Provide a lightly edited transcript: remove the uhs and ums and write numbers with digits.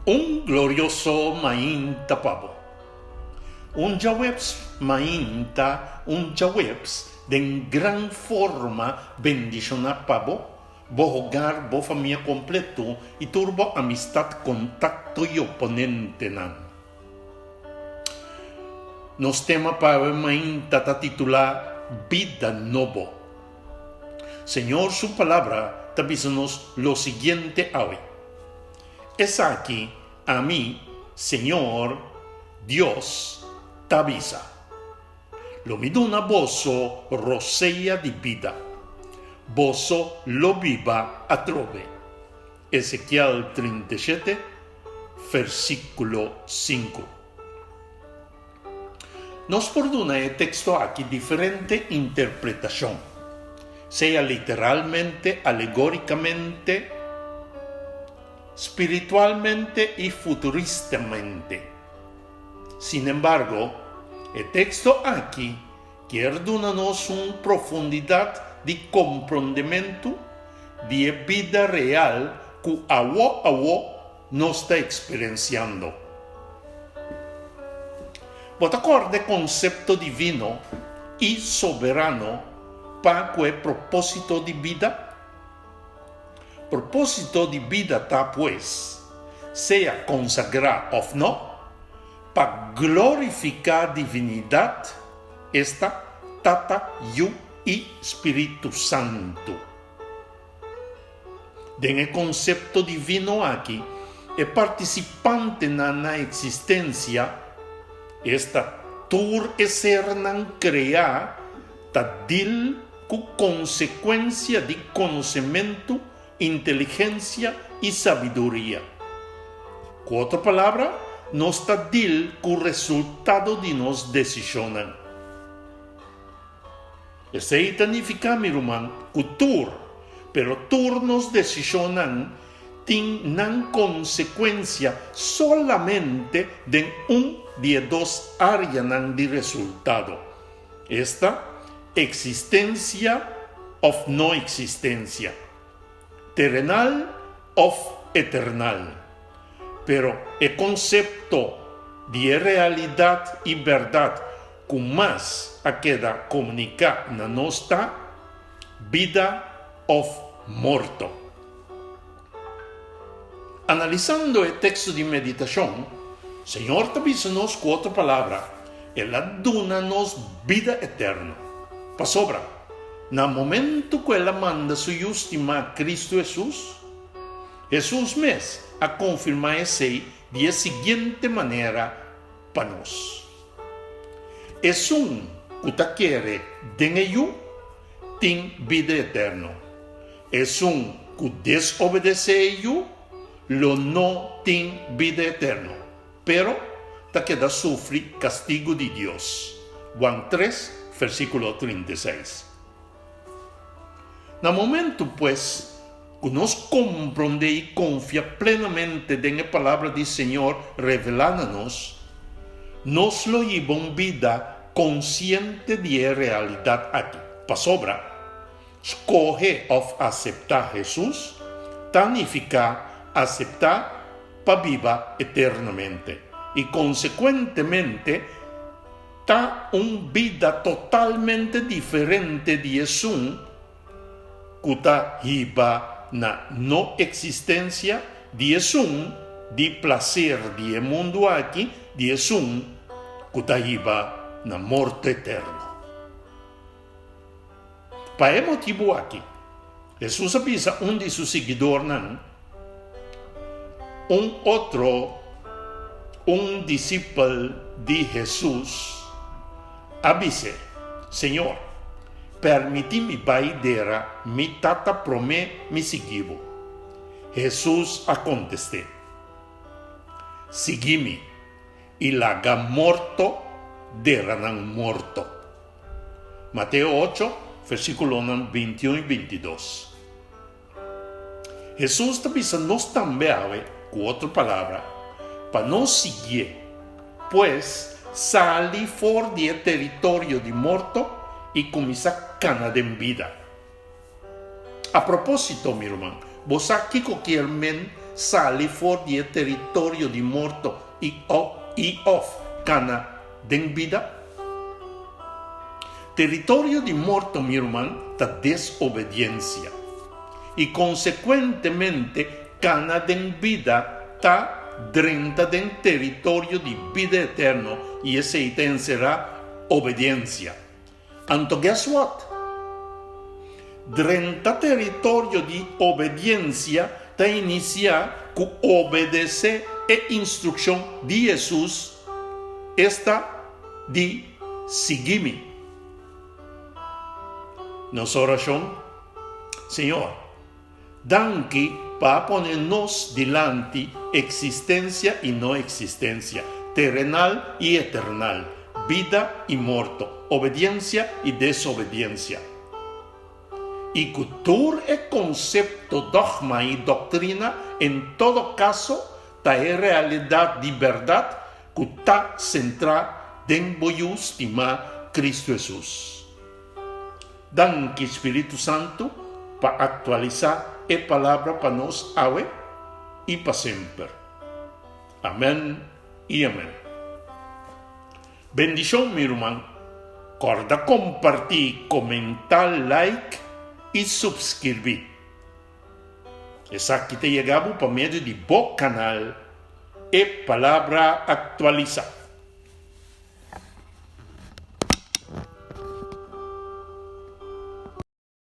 Un glorioso mainta pa bo. Un djaweps mainta, un djaweps den gran forma bendishoná pa bo, bo hogar, bo famia kompleto i tur bo amistat, kontakto i oponentenan. Nos tema pa awe mainta ta titulá Bida Nobo. Señor su Palabra ta bisa nos lo siguiente awe, Esaki ami, Señor Dios, ta bisa, Lo mi duna boso rosea di bida, boso lo biba atrobe. Ezekiel 37, versíkulo 5. Nos por duna e teksto aki diferente interpretashon, sea literalmente, alegórikamente, spiritualmente i futuristamente. Sinembargo, e teksto aki kier duna nos un profundidat di komprondementu di e bida real ku awo awo nos ta eksperensiando. Bo ta kòrda e konsepto divino i soberano pa ku e propósito di bida? Propósito di bida ta pues, sea konsagrá òf no, pa glorifiká divinidat, esta, Tata, Yu i Spiritu Santu. Den e konsepto divino aki, e partisipantenan na eksistensia, esta tur e sernan kreá, ta dil ku konsekuensia di konosementu, inteligensia i sabiduria. Ku otro palabra, nos ta dil ku resultado di nos desishonnan. Esei ta nifiká, mi ruman, ku tur, pero tur nos desishonnan tin nan konsekuensia solamente den un di e dos áreanan di resultado, esta, eksistensia òf no eksistensia, terenal òf eternal. Pero e konsepto di e realidat i bèrdat ku mas a keda komuniká na nos ta, bida òf morto. Analisando e teksto di meditashon, Señor ta bisa nos ku otro palabra, El a duna nos bida eterno. Pasobra, na momentu ku El a manda Su Yu stimá Kristu Hesus, Hesus mes a konfirmá esei di e siguiente manera pa nos, Esun ku ta kere den e Yu tin bida eterno. Esun ku desobedesé e Yu lo no tin bida eterno, pero ta keda sufri kastigu di Dios. Juan tres, versíkulo 36. Na momentu pues ku nos komprondé i konfia plenamente den e Palabra di Señor revelá na nos, nos lo hiba un bida konsiente di e realidat aki. Pasobra, skohe òf aseptá Hesus ta nifiká aseptá pa biba eternamente i konsekuentemente Ta un bida totalmente diferente di esun ku ta hiba na no eksistensia, di esun di plaser di e mundu aki, di esun ku ta hiba na morto eterno. Pa e motibu aki, Hesus a bisa un di su siguidornan, Un otro, un disipel di Hesus, a bis'é, Señor, permití mi bai dera mi tata promé mi sigui bo. Hesus a kontest'é, Sigui mi, i laga morto dera nan morto. Mateo ocho, versíkulonan 21 i 22. Hesus ta bisa nos tambe awe, ku otro palabra, pa nos siguié. Pues, sali for di e teritorio di morto i kuminsá kana den bida. A propósito, mi ruman, bo sa kiko kier men sali for di e teritorio di morto i i òf kana den bida? Teritorio di morto, mi ruman, ta desobediensia. I konsekuentemente kana den bida ta drenta den teritorio di bida eterno i esei ta enserá obediensia. Anto guess what? Drenta teritorio di obediensia ta inisiá ku obedesé e instrukshon di Hesus, esta di sigui mi. Nos orashon, Señor, danki pa a pone nos dilanti eksistensia i no eksistensia, terenal i eternal, bida i morto, obediensia i desobediensia. I ku tur e konsepto, dogma i doktrina, en todo kaso, ta e realidat di bèrdat ku ta sentrá den bo Yu stimá Kristu Hesus. Danki Spiritu Santu pa aktualisá e palabra pa nos awe i pa semper. Amèn i amèn. Bendishon mi ruman, kòrda kompartí, komentá, like i supskirbí. Esaki ta yega bo pa medio di bo kanal E Palabra Aktualisá.